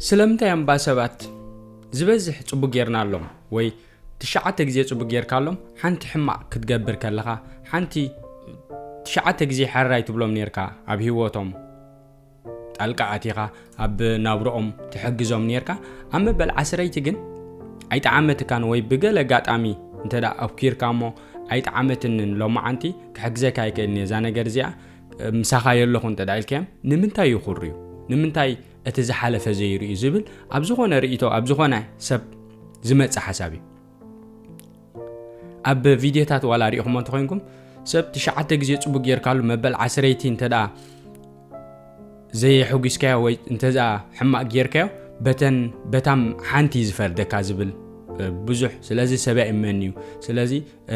ስለምንታይ እምባ ሰባት ዝበዝሕ ጽቡቅ ጌርናሎም ወይ ትሽዓተ ግዜ ጽቡቅ ጌርካሎም ሓንቲ ሕማቕ ክትገብር ከለኻ ሓንቲ ትሽዓተ ግዜ ሕራይ ትብሎም ኔርካ ኣብ ህይወቶም ጣልቃ ኣቲኻ ኣብ ናብርኦም ትሕግዞም ኔርካ ኣብ መበል ዓስረይቲ ግን ኣይጠዓመትካን ወይ ብገለ ኣጋጣሚ እንተ ኣብኪርካ እሞ ኣይጠዓመትንን ሎማዓንቲ ክሕግዘካ ኣይክእልን እየ እዛ ነገር እዚኣ ምሳኻ የለኹ እንተ ኢልካዮም ንምንታይ ይኹርዩ ንምንታይ እቲ ዝሓለፈ ዘይርእዩ ዝብል ኣብ ዝኾነ ርእቶ ኣብ ዝኾነ ሰብ ዝመጽእ ሓሳብ እዩ ኣብ ቪድዮታት ዋላ ሪኢኹሞ እንተኮይንኩም ሰብ ትሽዓተ ግዜ ጽቡቅ ጌርካሉ መበል ዓስረይቲ እንተ ደኣ ዘየሕጒስካዮ ወይ እንተ ደኣ ሕማቅ ጌርካዮ በተን በታም ሓንቲ እዩ ዝፈርደካ ዝብል ብዙሕ ስለዚ ሰብ ኣይእመን እዩ ስለዚ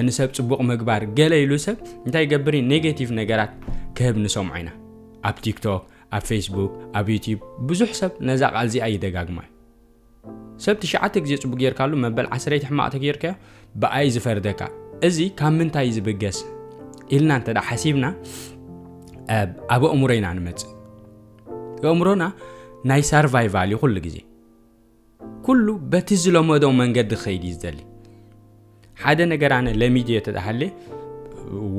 ንሰብ ጽቡቅ ምግባር ገለ ኢሉ ሰብ እንታይ ይገብር እዩ ኔጌቲቭ ነገራት ክህብ ንሰምዖ ኢና ኣብ ቲክቶክ ኣብ ፌስቡክ ኣብ ዩቲብ ብዙሕ ሰብ ነዛ ቃል እዚኣ ይደጋግማ እዩ ሰብ ትሽዓተ ግዜ ጽቡቅ ጌርካሉ መበል ዓስረይቲ ሕማቕ ተጌርካዮ ብኣይ ዝፈርደካ እዚ ካብ ምንታይ ዝብገስ ኢልና እንተ ሓሲብና ኣብ ኣእምሮ ኢና ንመጽእ ኣእምሮና ናይ ሳርቫይቫል እዩ ኩሉ ግዜ ኩሉ በቲ ዝለመዶ መንገዲ ክኸይድ እዩ ዝደሊ ሓደ ነገር ኣነ ለሚድ እየ ተዳሃለ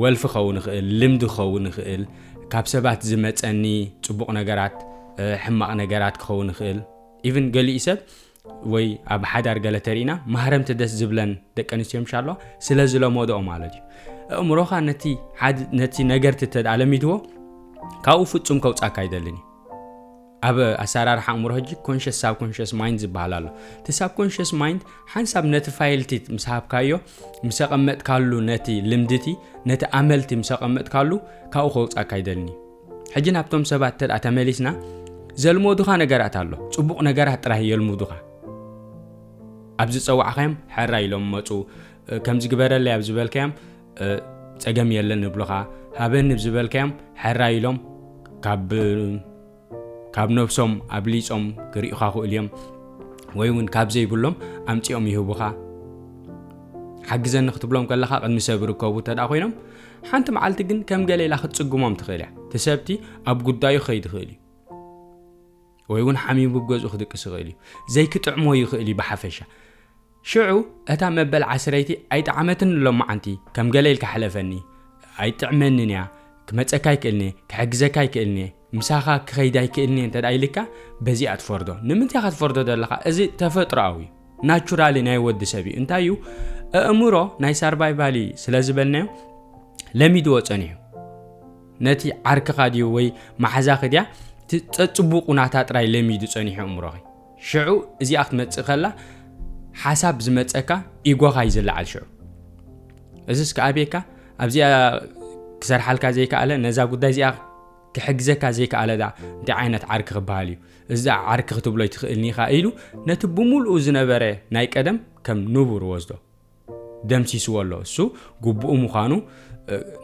ወልፊ ክኸውን ይኽእል ልምዲ ክኸውን ይኽእል ካብ ሰባት ዝመፀኒ ፅቡቕ ነገራት ሕማቕ ነገራት ክኸውን ይኽእል ኢቭን ገሊኡ ሰብ ወይ ኣብ ሓዳር ገለ ተሪእና ማህረምቲ ደስ ዝብለን ደቂ ኣንስትዮ ምሻ ኣለዋ ስለ ዝለመድኦ ማለት እዩ ኣእምሮኻ ነቲ ነገር ትተዳ ለሚድዎ ካብኡ ፍጹም ከውፃካ ኣይደልን እዩ ኣብ ኣሰራርሓ ኣእምሮ ሕጂ ኮንሽስ ሳብኮንሽስ ማይንድ ዝበሃል ኣሎ እቲ ሳብኮንሽስ ማይንድ ሓንሳብ ነቲ ፋይልቲ ምስ ሃብካዮ ምስ ኣቐመጥካሉ ነቲ ልምድቲ ነቲ ኣመልቲ ምስ ኣቐመጥካሉ ካብኡ ከውፃካ ኣይደልን እዩ ሕጂ ናብቶም ሰባት ተደኣ ተመሊስና ዘልመዱኻ ነገራት ኣሎ ፅቡቕ ነገራት ጥራይ የልሙዱኻ ኣብ ዝፀዋዕኻዮም ሕራ ኢሎም መፁ ከምዚ ግበረለይ ኣብ ዝበልካዮም ፀገም የለን ንብሉኻ ሃበኒ ዝበልካዮም ሕራ ኢሎም ካብ ካብ ነብሶም ኣብሊፆም ክርእዩኻ ክእሉ እዮም ወይ እውን ካብ ዘይብሎም ኣምፂኦም ይህቡኻ ሓግዘኒ ክትብሎም ከለኻ ቅድሚ ሰብ ርከቡ ተደኣ ኮይኖም ሓንቲ መዓልቲ ግን ከም ገለ ኢላ ክትጽግሞም ትኽእል እያ እቲ ሰብቲ ኣብ ጉዳዩ ክኸይድ ይኽእል እዩ ወይ እውን ሓሚሙ ገዝኡ ክድቅስ ይኽእል እዩ ዘይክጥዕሞ ይኽእል እዩ ብሓፈሻ ሽዑ እታ መበል ዓስረይቲ ኣይጠዓመትን ሎማዓንቲ ከም ገለ ኢልካ ሕለፈኒ ኣይጥዕመንን እያ ክመፀካ ኣይክእልኒ ክሕግዘካ ኣይክእልኒ ምሳኻ ክኸይድ ኣይክእልኒ እንተ ኢልካ በዚኣ ትፈርዶ ንምንታይ ኢኻ ትፈርዶ ዘለኻ እዚ ተፈጥሮኣዊ ናቹራሊ ናይ ወዲ ሰብ እዩ እንታይ እዩ ኣእምሮ ናይ ሳርቫይቫሊ ስለ ዝበልናዮ ለሚድዎ ጸኒሑ ነቲ ዓርክኻ ድዩ ወይ መሓዛኺ ድያ ጸጽቡቑ ናታ ጥራይ ለሚዱ ጸኒሑ እምሮኺ ሽዑ እዚኣ ክትመጽእ ከላ ሓሳብ ዝመጸካ ኢጎኻ እዩ ዝለዓል ሽዑ እዚስ ከኣቤካ ኣብዚኣ ክሰርሓልካ ዘይከኣለ ነዛ ጉዳይ እዚኣ ክሕግዘካ ዘይከኣለ ዳ እንታይ ዓይነት ዓርኪ ክበሃል እዩ እዚ ዓርኪ ክትብሎ ይትኽእልኒ ኢኻ ኢሉ ነቲ ብምሉኡ ዝነበረ ናይ ቀደም ከም ንቡር ወስዶ ደምሲስዎ ኣሎ እሱ ግቡኡ ምዃኑ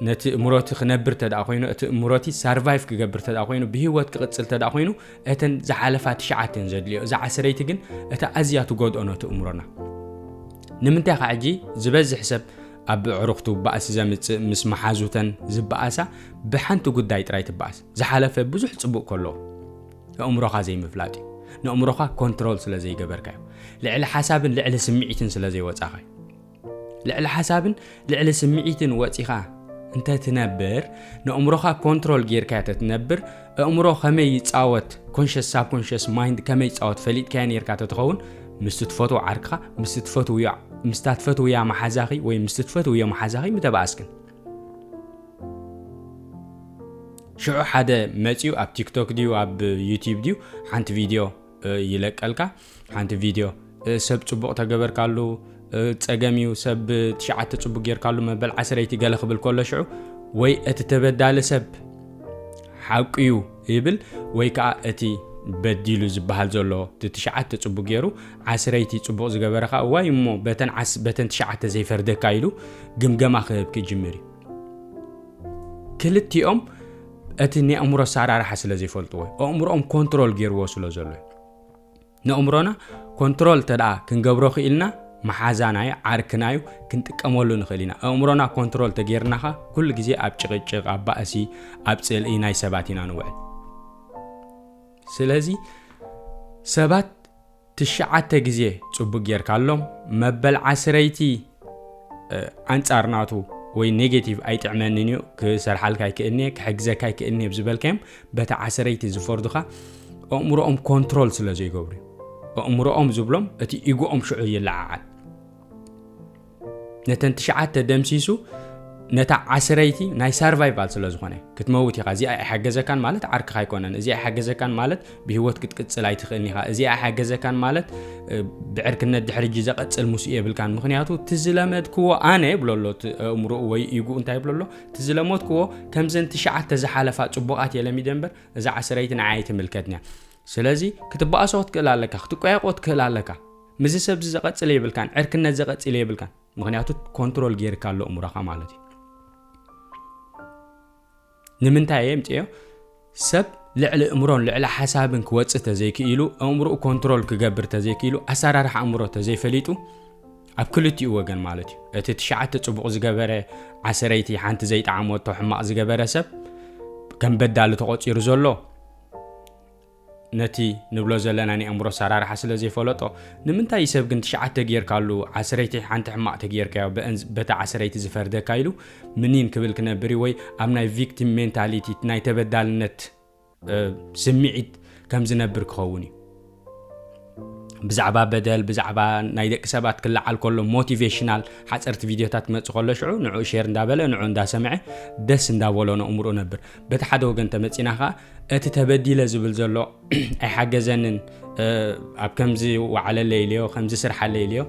ነቲ እምሮቲ ክነብር ተደኣ ኮይኑ እቲ እምሮቲ ሳርቫይቭ ክገብር ተደኣ ኮይኑ ብህይወት ክቕፅል ተደኣ ኮይኑ እተን ዝሓለፋ ትሽዓተን ዘድልዮ እዛ ዓስረይቲ ግን እታ ኣዝያ ትጎድኦ ነቲ እምሮና ንምንታይ ከዓ ሕጂ ዝበዝሕ ሰብ ኣብ ኣዕሩኽቱ ባእሲ ዘምፅእ ምስ መሓዙተን ዝበኣሳ ብሓንቲ ጉዳይ ጥራይ ትበኣስ ዝሓለፈ ብዙሕ ፅቡቅ ከሎ ኣእምሮኻ ዘይምፍላጥ እዩ ንእምሮኻ ኮንትሮል ስለ ዘይገበርካዮ ልዕሊ ሓሳብን ልዕሊ ስምዒትን ስለ ዘይወፃኻዮ ልዕሊ ሓሳብን ልዕሊ ስምዒትን ወፂኻ እንተትነብር ንእምሮኻ ኮንትሮል ጌርካዮ ተትነብር ኣእምሮ ከመይ ይፃወት ኮንሽስ ሳብኮንሽስ ማይንድ ከመይ ይፃወት ፈሊጥካዮ ኔርካ ተትኸውን ምስቲ ትፈትዎ ዓርክኻ ምስቲ ትፈትውዮ ምስታ ትፈትውያ መሓዛኺ ወይ ምስቲ ትፈትውዮ መሓዛኺ ምተባኣስክን ሽዑ ሓደ መፂኡ ኣብ ቲክቶክ ድዩ ኣብ ዩቲብ ድዩ ሓንቲ ቪድዮ ይለቀልካ ሓንቲ ቪድዮ ሰብ ፅቡቕ ተገበርካሉ ፀገም እዩ ሰብ ትሽዓተ ፅቡቕ ጌርካሉ መበል ዓስረይቲ ገለ ክብል ከሎ ሽዑ ወይ እቲ ተበዳሊ ሰብ ሓቁ እዩ ይብል ወይ ከዓ እቲ በዲሉ ዝበሃል ዘሎ እቲ ትሽዓተ ፅቡቕ ገይሩ ዓስረይቲ ፅቡቕ ዝገበረ ከዓ ዋይ እሞ በተን ዓስ በተን ትሽዓተ ዘይፈርደካ ኢሉ ግምገማ ክህብ ክጅምር እዩ ክልቲኦም እቲ ናይ ኣእምሮ ኣሰራርሓ ስለ ዘይፈልጥዎ ኣእምሮኦም ኮንትሮል ገይርዎ ስለ ዘሎ እዩ ንእምሮና ኮንትሮል ተደኣ ክንገብሮ ክኢልና መሓዛናዩ ዓርክናዩ ክንጥቀመሉ ንኽእል ኢና ኣእምሮና ኮንትሮል ተገይርናኻ ኩሉ ግዜ ኣብ ጭቕጭቕ ኣብ ባእሲ ኣብ ፅልኢ ናይ ሰባት ኢና ንውዕል ስለዚ ሰባት ትሽዓተ ግዜ ጽቡቕ ጌርካሎም፣ መበል ዓስረይቲ ኣንጻር ናቱ ወይ ኔጌቲቭ ኣይጥዕመንን እዩ፣ ክሰርሓልካ ኣይክእልንየ፣ ክሕግዘካ ኣይክእልንየ ብዝበልካዮም፣ በታ ዓስረይቲ ዝፈርዱኻ ኣእምሮኦም ኮንትሮል ስለ ዘይገብሩ እዩ። ኣእምሮኦም ዝብሎም እቲ ኢጎኦም ሽዑ ይለዓዓል። ነተን ትሽዓተ ደምሲሱ ነታ ዓስረይቲ ናይ ሳርቫይቫል ስለ ዝኾነ ክትመውት ኢኻ። እዚኣ ኣይሓገዘካን ማለት ዓርክኻ ኣይኮነን። እዚኣ ኣይሓገዘካን ማለት ብህይወት ክትቅጽል ኣይትኽእልን ኢኻ። እዚኣ ኣይሓገዘካን ማለት ብዕርክነት ድሕሪ ሕጂ ዘቐጽል ምስ የብልካን። ምኽንያቱ እቲ ዝለመድክዎ ኣነ ይብሎ ኣሎ፣ ኣእምሮኡ ወይ ኢጉ እንታይ ይብሎ ኣሎ፣ እቲ ዝለመድክዎ ከምዘን ትሽዓተ ዝሓለፋ ጽቡቓት የለሚደ እምበር እዛ ዓስረይቲ ንዓይ ኣይትምልከትንያ። ስለዚ ክትበኣሶ ክትክእል ኣለካ፣ ክትቆያቆ ትክእል ኣለካ። ምዚ ሰብዚ ዘቐጽል የብልካን፣ ዕርክነት ዘቐጽል የብልካን። ምኽንያቱ ኮንትሮል ጌርካ ኣሎ ኣእምሮኻ ማለት እዩ። ንምንታይ እየ ምፅዮ? ሰብ ልዕሊ እምሮን ልዕሊ ሓሳብን ክወፅእ ተዘይክኢሉ፣ ኣእምሮኡ ኮንትሮል ክገብር ተዘይክኢሉ፣ ኣሰራርሓ ኣእምሮ ተዘይፈሊጡ፣ ኣብ ክልቲኡ ወገን ማለት እዩ። እቲ ትሽዓተ ፅቡቕ ዝገበረ ዓሰረይቲ ሓንቲ ዘይጠዓመቶ ሕማቕ ዝገበረ ሰብ ከም በዳሊ ተቖፂሩ ዘሎ ነቲ ንብሎ ዘለና ናይ ኣእምሮ ኣሰራርሓ ስለ ዘይፈለጦ፣ ንምንታይ እዩ ሰብ ግን ትሽዓተ ጌርካሉ ዓስረይቲ ሓንቲ ሕማቕ ተጌርካዮ በእን- በታ ዓስረይቲ ዝፈርደካ ኢሉ ምኒን ክብል ክነብር እዩ ወይ ኣብ ናይ ቪክቲም ሜንታሊቲ ናይ ተበዳልነት ስምዒት ከም ዝነብር ክኸውን እዩ። ብዛዕባ በደል ብዛዕባ ናይ ደቂ ሰባት ክለዓል ከሎ ሞቲቬሽናል ሓፀርቲ ቪድዮታት ክመፅእ ከሎ ሽዑ ንዑ ሼር እንዳበለ ንዑ እንዳሰምዐ ደስ እንዳበሎ ነእምርኡ ነብር። በቲ ሓደ ወገን ተመፂና ከዓ እቲ ተበዲለ ዝብል ዘሎ ኣይሓገዘንን፣ ኣብ ከምዚ ወዓለለ ኢልዮ ከምዚ ስርሓለ ኢልዮ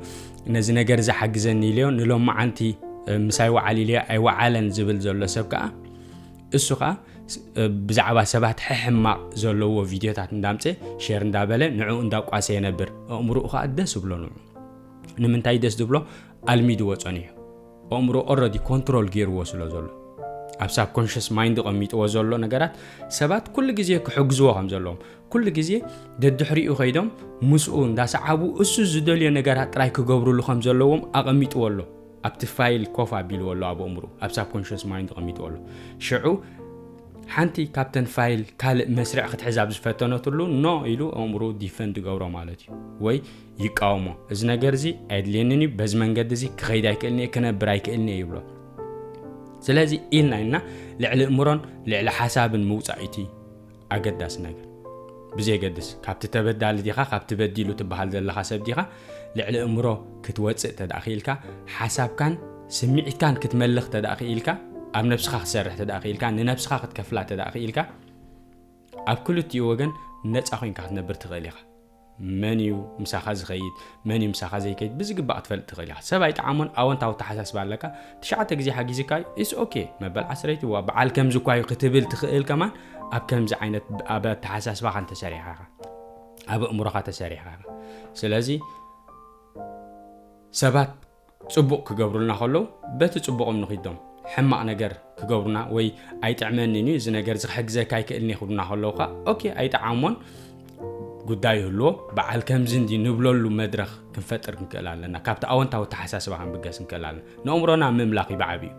ነዚ ነገር ዝሓግዘኒ ኢልዮ ንሎም መዓንቲ ምሳይ ወዓል ኢልዮ ኣይወዓለን ዝብል ዘሎ ሰብ ከዓ እሱ ከዓ ብዛዕባ ሰባት ሕሕማቕ ዘለዎ ቪድዮታት እንዳምፀ ሼር እንዳበለ ንዑ እንዳቋሰየ ነብር። ኣእምሮኡ ከዓ ደስ ብሎ ንዑ ንምንታይ ደስ ዝብሎ ኣልሚድዎ ጸኒሑ። ኣእምሮ ኦረዲ ኮንትሮል ገይርዎ ስለ ዘሎ ኣብ ሳብኮንሽስ ማይንድ ቀሚጥዎ ዘሎ ነገራት ሰባት ኩሉ ግዜ ክሕግዝዎ ከም ዘለዎም ኩሉ ግዜ ደድሕሪኡ ከይዶም ምስኡ እንዳሰዓቡ እሱ ዝደልዮ ነገራት ጥራይ ክገብሩሉ ከም ዘለዎም ኣቐሚጥዎ ኣሎ። ኣብቲ ፋይል ኮፍ ኣቢልዎ ኣሎ ኣብ ኣእምሩ ኣብ ሳብኮንሽስ ማይንድ ቀሚጥዎ ኣሎ። ሽዑ ሓንቲ ካብተን ፋይል ካልእ መስርዕ ክትሕዝ ኣብ ዝፈተነትሉ ኖ ኢሉ ኣእምሩ ዲፈንድ ገብሮ ማለት እዩ ወይ ይቃወሞ። እዚ ነገር እዚ ኣየድልየንን እዩ፣ በዚ መንገዲ እዚ ክኸይድ ኣይክእልን እየ፣ ክነብር ኣይክእልን እየ ይብሎ። ስለዚ ኢልና ኢልና ልዕሊ እምሮን ልዕሊ ሓሳብን ምውፃእ እቲ ኣገዳሲ ነገር ብዘየገድስ ካብቲ ተበዳሊ ዲኻ ካብቲ በዲሉ ትበሃል ዘለኻ ሰብ ዲኻ ልዕሊ እምሮ ክትወፅእ ተደኣ ክኢልካ ሓሳብካን ስምዒትካን ክትመልኽ ተደኣ ክኢልካ ኣብ ነብስኻ ክትሰርሕ ተደኣ ክኢልካ ንነብስኻ ክትከፍላ ተደኣ ክኢልካ ኣብ ክልቲኡ ወገን ነፃ ኮይንካ ክትነብር ትኽእል ኢኻ። መን እዩ ምሳኻ ዝኸይድ መን እዩ ምሳኻ ዘይከይድ ብዝግባእ ክትፈልጥ ትኽእል ኢኻ። ሰብ ኣይጠዓሞን ኣወንታዊ ተሓሳስባ ኣለካ ትሽዓተ ግዜ ሓጊዝካ ኢስ ኦኬ መበል ዓስረይቲ ዋ በዓል ከምዚ እኳ እዩ ክትብል ትኽእል ከማን ኣብ ከምዚ ዓይነት ኣብ ኣተሓሳስባኻ እንተሰሪሕኻ ኢኻ ኣብ ኣእምሮኻ ተሰሪሕኻ ኢኻ። ስለዚ ሰባት ጽቡቕ ክገብሩልና ከለዉ በቲ ጽቡቕም ንኺዶም ሕማቕ ነገር ክገብሩና ወይ ኣይጥዕመንን እዩ እዚ ነገር እዚ ክሕግዘካ ኣይክእልን ክብሉና ከለዉ ከዓ ኦኬ ኣይጠዓሞን ጉዳይ ይህልዎ በዓል ከምዚ እንዲ ንብለሉ መድረኽ ክንፈጥር ክንክእል ኣለና። ካብቲ ኣወንታዊ ተሓሳስባ ክንብገስ ክንክእል ኣለና። ንእምሮና ምምላኽ እዩ ብዓብዩ።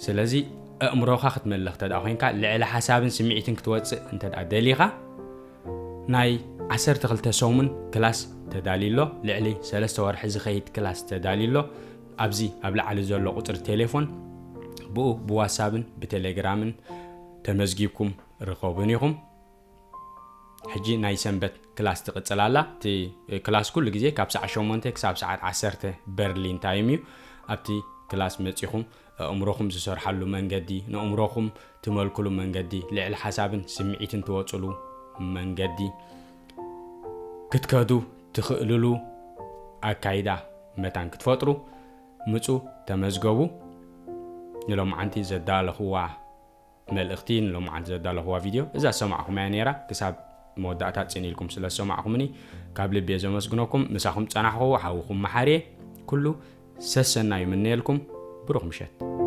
ስለዚ ኣእምሮኻ ክትመልኽ ተደኣ ኮይንካ ልዕሊ ሓሳብን ስምዒትን ክትወፅእ እንተ ደኣ ደሊኻ ናይ ዓሰርተ ክልተ ሰሙን ክላስ ተዳልዩ ኣሎ። ልዕሊ ሰለስተ ወርሒ ዝኸይድ ክላስ ተዳልዩ ኣሎ። ኣብዚ ኣብ ላዕሊ ዘሎ ቁፅሪ ቴሌፎን ብኡ ብዋትሳፕን ብቴሌግራምን ተመዝጊብኩም ርኸቡን ኢኹም። ሕጂ ናይ ሰንበት ክላስ ትቕፅል ኣላ። እቲ ክላስ ኩሉ ግዜ ካብ ሰዓት ሸሞንተ ክሳብ ሰዓት ዓሰርተ በርሊን ታይም እዩ። ኣብቲ ክላስ መፂኹም ኣእምሮኹም ዝሰርሓሉ መንገዲ፣ ንእምሮኹም ትመልክሉ መንገዲ፣ ልዕሊ ሓሳብን ስምዒትን ትወፅሉ መንገዲ ክትከዱ ትኽእልሉ ኣካይዳ መታን ክትፈጥሩ ምፁ፣ ተመዝገቡ። ንሎማዓንቲ ዘዳለኽዋ መልእኽቲ ንሎማዓንቲ ዘዳለኽዋ ቪድዮ እዛ ዝሰማዕኹም እያ ነይራ። ክሳብ መወዳእታ ጽን ኢልኩም ስለ ዝሰማዕኹምኒ ካብ ልቢ እየ ዘመስግነኩም። ምሳኹም ጸናሕኹ ሓውኹም መሓርየ ኩሉ ሰሰና ይምነየልኩም። ብሩኽ ምሸት።